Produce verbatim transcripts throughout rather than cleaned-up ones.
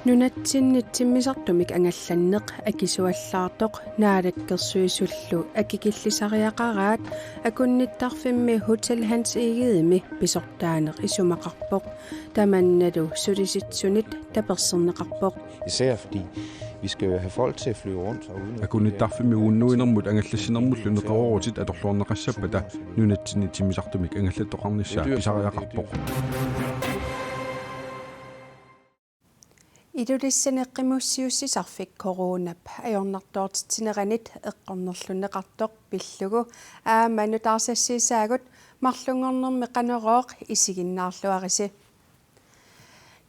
Nunatsinni timmisartumik angallanneq akisuallaartoq Naalakkersuisullu akikillisariaqaraat akunnittarfimmi Hotel Hans Egedemi pisortaaneq isumaqarpoq. Tamannalu sulisitsunit taperserneqarpoq. Især fordi vi skal jo have folk til at flyve rundt og udnytte Akunnittarfimmi uunnuinermut angallassinermullu neqeroorutit atorluarneqassappata nunatsinni timmisartumik angallattoqarnissaa pisariaqarpoq. Ilulissani qimussiussisarfik coronap ajornartoortitsineranit eqqornerlunneqartoq pillugu aamma nutaarsassiisaagut marlunngornermi Qanorooq isiginnaarluarisi.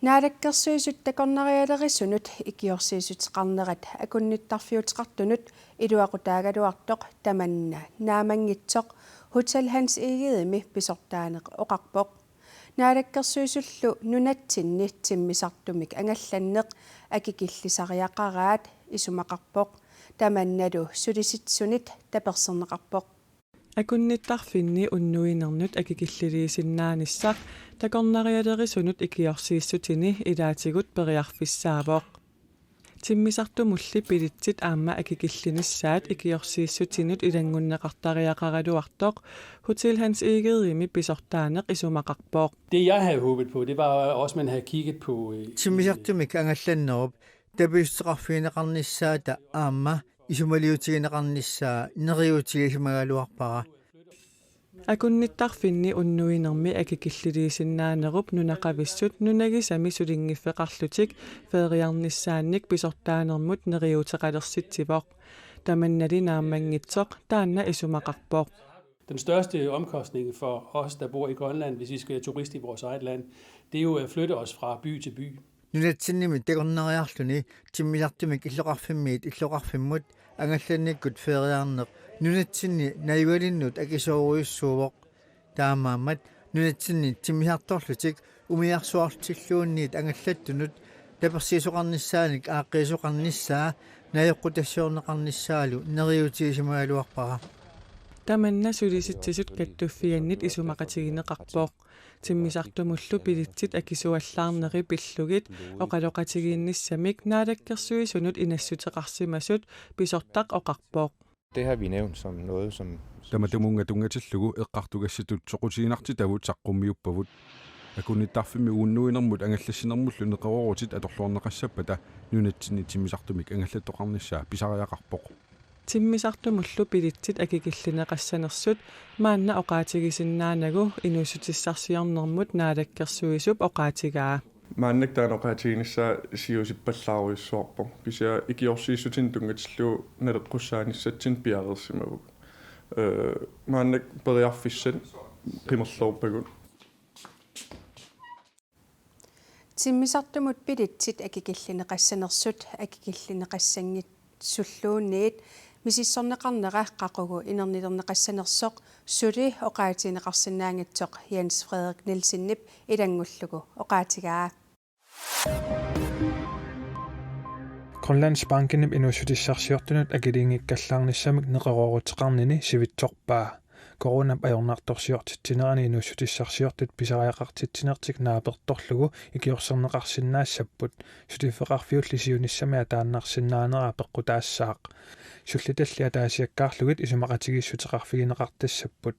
Naalakkersuisut takornarialerisunut ikiorsiissuteqarnerat akunnittarfiuteqartunut iluaqutaagaluartoq tamanna naammanngitsoq Hotel Hans Egedemi pisortaaneq oqarpoq. Naalakkersuisullu nunatsinni timmisartumik angallanneq akikillisariaqaraat isumaqarpoq. Tamannalu sulisitsunit taperserneqarpoq. Akunnittarfinni unnuinernut akikilliliisinnaanissaq takornarialerisunut ikiorsiissutini ilaatigut periarfissaavoq. Timmisartumulli billetsit aamma akikillinissaat ikiorsiissutinut ilanngunneqartariaqaraluartoq Hotel Hans Egedemi pisortaaneq isumaqarpoq. Det jeg havde håbet på, det var også, at man havde kigget på... øh, Timmisartumik angallannerup tapiissuteqarfigineqarnissaata aamma isumaliutigineqarnissaa neriuutigisimagaluarpara. Akunnittarfinni unnuinermi akikilliliisinnaanerup nunaqavissut nunagisami sulinngiffeqarlutik feeriarnissaannik pisortaanermut neriuuteqalersitsivoq. Tamannali naammanngitsoq taanna isumaqarpoq. Den største omkostning for os, der bor i Grønland, hvis vi skal turiste i vores eget land, det er jo at flytte os fra by til by. Nunatsinnimi takornariarluni timmisartumik illoqarfimmiit illoqarfimmut angallannikkut feeriarneq nunatsinni najugalinnut akisoorujussuuvoq. Taamaammat nunatsinni timmisartorlutik umiarsuarlutilluunniit angallattunut tapersiisoqarnissaanik aaqqiisoqarnissaa najoqqutassiorneqarnissaalu neriuutigisimagaluarpara. Tamanna Sulisitsisut Kattuffiannit isumaqatigineqarpoq. Timmisartumullu billetsit akisuallaarneri pillugit oqaloqatigiinnissamik Naalakkersuisunut inassuteqarsimasut pisortaq oqarpoq. Det har vi nævnt som noget, som... Tamatumunnga tunngatillugu eqqartugassatut soqutiginartitavut saqqummiuppavut. Akunnittarfimmi uunnuinermut angallassinermullu neqeroorutit atorluarneqassappata nunatsinni timmisartumik angallattoqarnissaa pisariaqarpoq. Timmisartumullu billetsit akikillineqassanersut maanna oqaatigisinnaanagu inuussutissarsiornermut Naalakkersuisup oqaatigaa. Maannakkut taanna oqaatiginissaa siusippallaarujussuarpoq. Kisianni ikiorsiissutinik tunngatillugu naleqqussaanissatsinnik piareersimavugut. Ee, maannakkut periarfissat qimerloorpagut. Timmisartumut billetsit akikillineqassanersut akikillineqassanngitsulluunniit misissorneqarnera qaqugu inernilerneqassanersoq suli oqaatigineqarsinnaanngitsoq Jens Frederik Nielsenip ilanngullugu oqaatigaa. Grønlandsbankenip inuussutissarsiortunut akiliinngikkallaarnissamik neqerooruteqarnini sivitsorpaa. Coronap ajornartorsiortitsinerani inuussutissarsiortut pisariaqartitsinertik naapertorlugu ikiorserneqarsinnaassapput, suliffeqarfiulli siunissami ataannarsinnaanera peqqutaassaaq. Sullitalli ataasiakkaarlugit isumaqatigiissuteqarfigineqartassapput.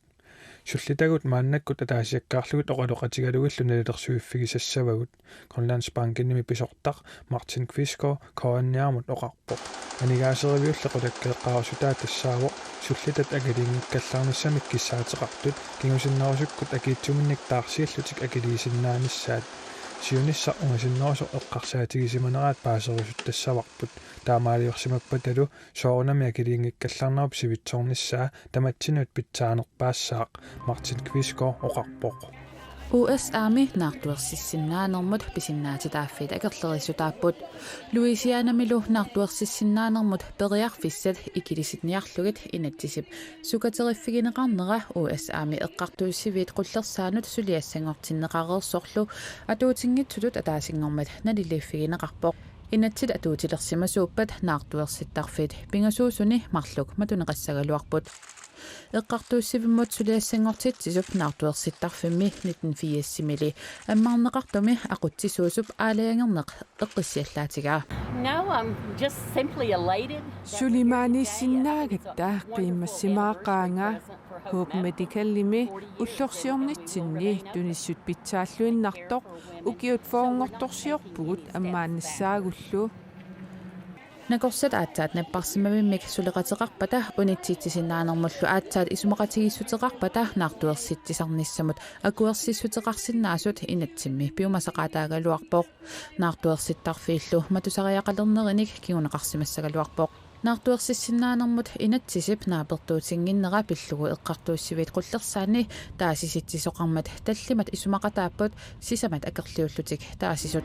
Sullitagut maannakkut ataasiakkaarlugit oqaloqatigalugillu nalilersuiffigisassavagut, Grønlandsbankenimi pisortaq Martin Kvistgaard K N R-mut oqarpoq. Aningaaseriviulli qulakkeeqqaarusutaa tassaavoq sullitat akiliinngikkallaarnissamik kissaateqartut kingusinnerusukkut akiitsuminnik taarsiillutik akiliisinnaanissaat. Siunissaq ungasinnerusoq eqqarsaatigisimaneraat paaserusuttassavaa. Taamaaliorsimappatalu soorunami akiliinngikkallarnerup sivitsornissaa tamatsinnut pitsaanerpaassaaq, Martin Kvistgaard oqarpoq. U S A-mi naartuersissinnaanermut pisinnaatitaaffiit akerlerissutaapput. Louisianamilu naartuersissinnaanermut periarfissat ikilisinniarlugit inatsisip sukateriffigineqarnera U S A-mi eqqartuussiviit qullersaanut suliassanngortinneqareersorlu atuutinngitsutut ataasinngormat naliliiffigineqarpoq. Inatsit atuutilersimasuuppat naartuersittarfiit pingasuusuni marluk matuneqassagaluarput. Eqqartuussivimmut suliassanngortitsisup naartuersittarfimmi nitten firsimili ammarneqartumi aqutsisuusup aalajangerneq eqqissiallaatigaa. No, I'm just simply elated. Suli maaniissinnaagatta qiimmassimaaqaanga. Hope Medicalimi ullorsiornitsinni tunissut pitsaalluinnartoq ukiut fyrrenngortorsiorpugut ammaannassaagullu. Nakorsat aatsaat napparsimmavimmik suleqateqarpata unitsitsisinnaanermullu aatsaat isumaqatigiissuteqarpata naartuersitsisarnissamut akuersissuteqarsinnaasut inatsimmi piumasaqaataagaluarpoq. Naartuersittarfiillu matusariaqalernerinik kinguneqarsimassagaluarpoq. Naartuersissinnaanermut inatsisip naapertuutinnginnera pillugu eqqartuussiviit qullersaanni taasisitsisoqarmat tallimat isumaqataapput sisamat akerliullutik taasisut.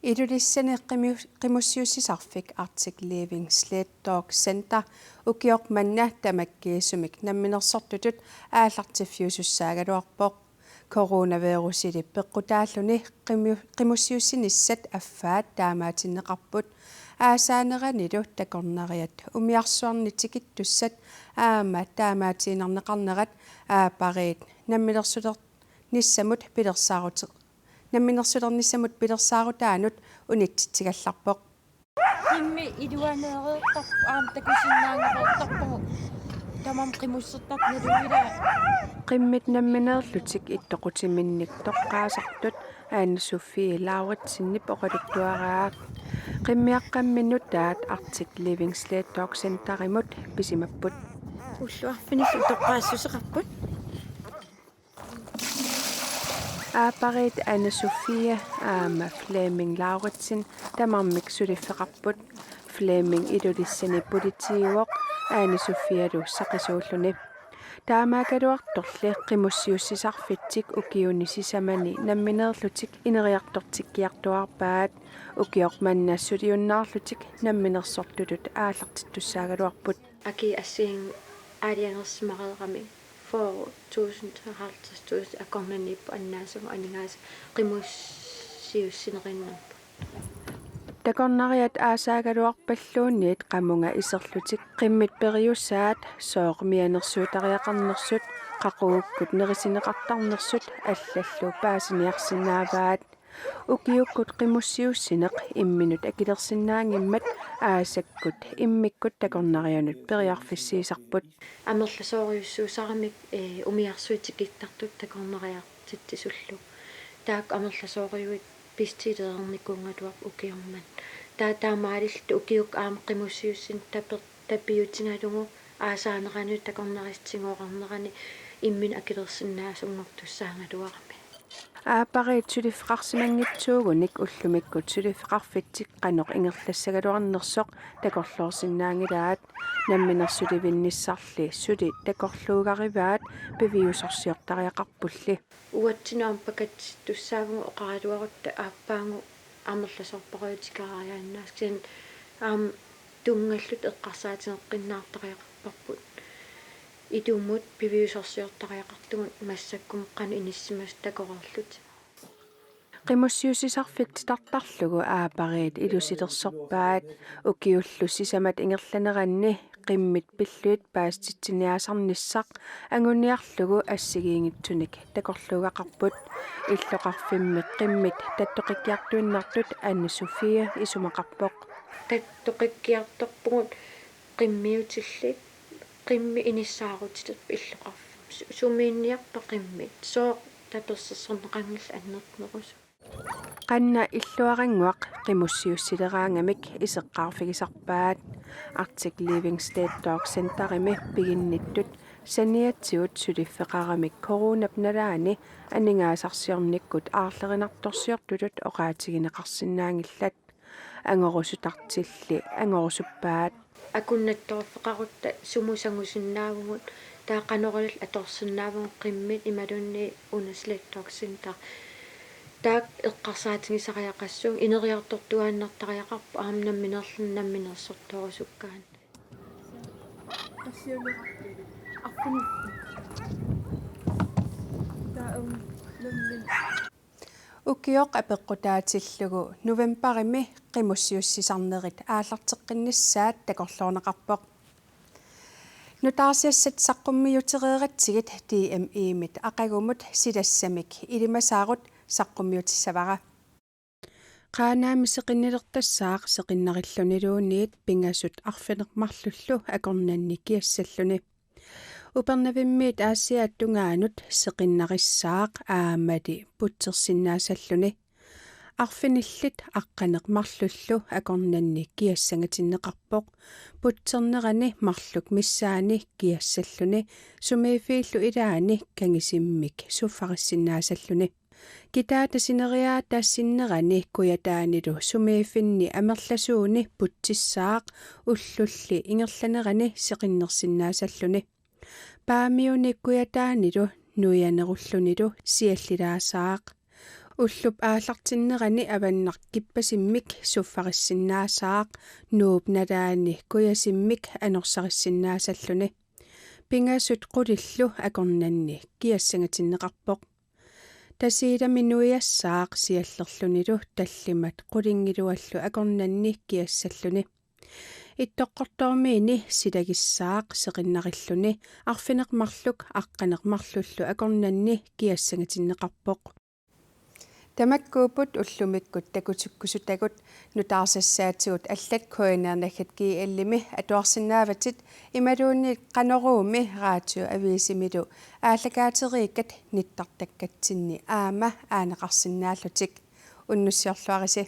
Ilulissani qimu-, qimussiussisarfik Arctic Living Sled Dog Center ukioq manna tamakkiisumik namminersortutut aallartiffiusussaagaluarpoq. Coronavirusili peqqutaalluni qimu-, qimussiussinissat affaat taamaatinneqarput. Aasaaneranilu takornariat umiarsuarni tikittussat aamma taamaatiinnarneqarnerat aappariit namminersulernissamut pilersaarute-, namminersulernissamut pilersaarutaanut unitsitsigallarpoq. Qimmi iluaneereertarpoq aamma takusinnaanngortarpugut. Tamarmik qimussertartut nalunngilaat. Qimmit nammineerlutik ittoqutiminnik toqqaasartut Ane Sofie Lauritsenip oqaluttuaraa. Qimmiaqqammi nutaat Arctic Living Sled Dog Centerimut pisimapput. Ullut arfinillit toqqaassuseqarput. Aappariit Ane Sofie aamma Flemming Lauritsen tamarmik suliffeqarput. Flemming Ilulissani politiiuvoq Ane Sofielu saqisuulluni. Taamaakkaluartorli qimussiussisarfitsik ukiuni sisamani nammineerlutik ineriartortikkiartuaarpaat. Ukioq manna suliunnaarlutik namminersortutut aallartittussaagaluarput. Aki assigiinngitsut aalajangersimareeramik fyrre tusind til halvtreds tusind akornanniipput annaasagut aningaasat qimussiussineriinnerput. Takornariat aasaagaluarpalluunniit qamunga iserlutik qimmit periusaat sooq mianersuutariaqarnersut qaqugukkut nerisineqartarnersut allallu paasiniarsinnaavaat. Ukiukkut qimussiussineq imminut akilersinnaanngimmat aasakkut immikkut takornarianut periarfissiisarput. Amerlasoorujussuusaramik, ee, umiarsuit tikittartut takornariartitsisullu. Taakku amerlasoorujuit bestilleernikuugaluarput ukioq manna. Taava taamaalilluta ukiukkut aamma qimussiussineq taper-, tapiutigalugu aasaanerani takornariatigooraarnerani imminut akilersinnaasunngortussaagaluarami. Aappariit suliffeqarsimanngitsuugunik ullumikkut suliffeqarfitsik qanoq ingerlassagaluarnersoq takorloorsinnaanngilaat. Namminersulivinnissarli suli takorluugarivaat piviusorsiortariaqarpulli. Uatsinnut aamma pakatsittussaavugut oqaraluarutta aappaagu amerlasoorparujutikariaannaasoq. Kisianni aamma tunngalluta eqqarsaatigeqqinnaartariaqarparput. Ilumut piviusorsiortariaqartugut massakkut qanoq inissisimasut takoreerlutik. Qimussiussisarfik titartarlugu aappariit ilusilersorpaat. Ukiullu sisamat ingerlaneranni qimmit pillugit paasititsiniaasarnissaq anguniarlugu assigiinngitsunik takorluugaqarput. Illoqarfimmi qimmit tattoqikkiartuinnartut Anne Sofie isumaqarpoq. Tattoqikkiartorpugut qimmiutillit, qimmit inissaarutilerput illoqarfimmi. Su-, sumiinniarpa qimmit? Sooq tapersersorneqanngillat annertunerusut? Qanna illuarannguaq qimussiussileraangamik iseqqaarfigisarpaat. Arctic Living Sled Dog Centerimi piginnittut saniatigut suliffeqaramik coronap nalaani aningaasarsiornikkut aarlerinartorsiortutut oqaatigineqarsinnaanngillat. Angorusutartilli angorusuppaat. Akunnattoorfeqarutta sumut sangusinnaavugut, taava qanoq ililluta atorsinnaavugut qimmit imaluunniit una Sled Dog Center. Taakku eqqarsaatigisariaqassuunga, ineriartortuaannartariaqarpoq aamma nammineerluni namminersortoorusukkaanni. Ukioq apeqqutaatillugu novembarimi qimussiussisarnerit aallarteqqinnissaat takorloorneqarpoq. Nutaarsiassat saqqummiutereeratsigit D M I-mit aqagumut silassamik ilimasaarut saqqummiutissavara. Qaanaami seqinnilertassaaq seqinnarilluniluunniit pingasut arfineq-marlullu akornanni kiassalluni. Upernavimmiit Aasiaat tungaanut seqinnarissaaq aammali putsersinnaasalluni. Arfinillit aqqaneq-marlullu akornanni kiassangatinneqarpoq, putsernerani marluk missaani kiassalluni, sumiiffiillu ilaani kangisimmik suffarissinnaasalluni. Kitaata sineriaataassinnerani kujataanilu sumiiffinni amerlasuuni putsissaaq ullulli ingerlanerani seqinnersinnaasalluni. Paamiuni kujataanilu nuianerullunilu siallilaasaaq. Ullup aallartinnerani avannaq kippasimmik suffarissinnaasaaq, nuup nalaani kujasimmik anorsarissinnaasalluni. Pingasut qulillu akornanni kiassangatinneqarpoq. Tasiilami nuiassaaq siallerlunilu tallimat qulinngiluallu akornanni kiassalluni. Ittoqqortoormiini silagissaaq seqinnarilluni arfineq-marluk aqqaneq-marlullu akornanni kiassangatinneqarpoq. Tamakkuupput ullumikkut takutikkusutagut. Nutaarsiassaatigut allat K N R naggat G L-imi atuarsinnaavatit imaluunniit Qanoruumi Radioavisimilu aallakaateriikkat nittartakkatsinni aamma aaneqarsinnaallutik. Unnussiorluarisi.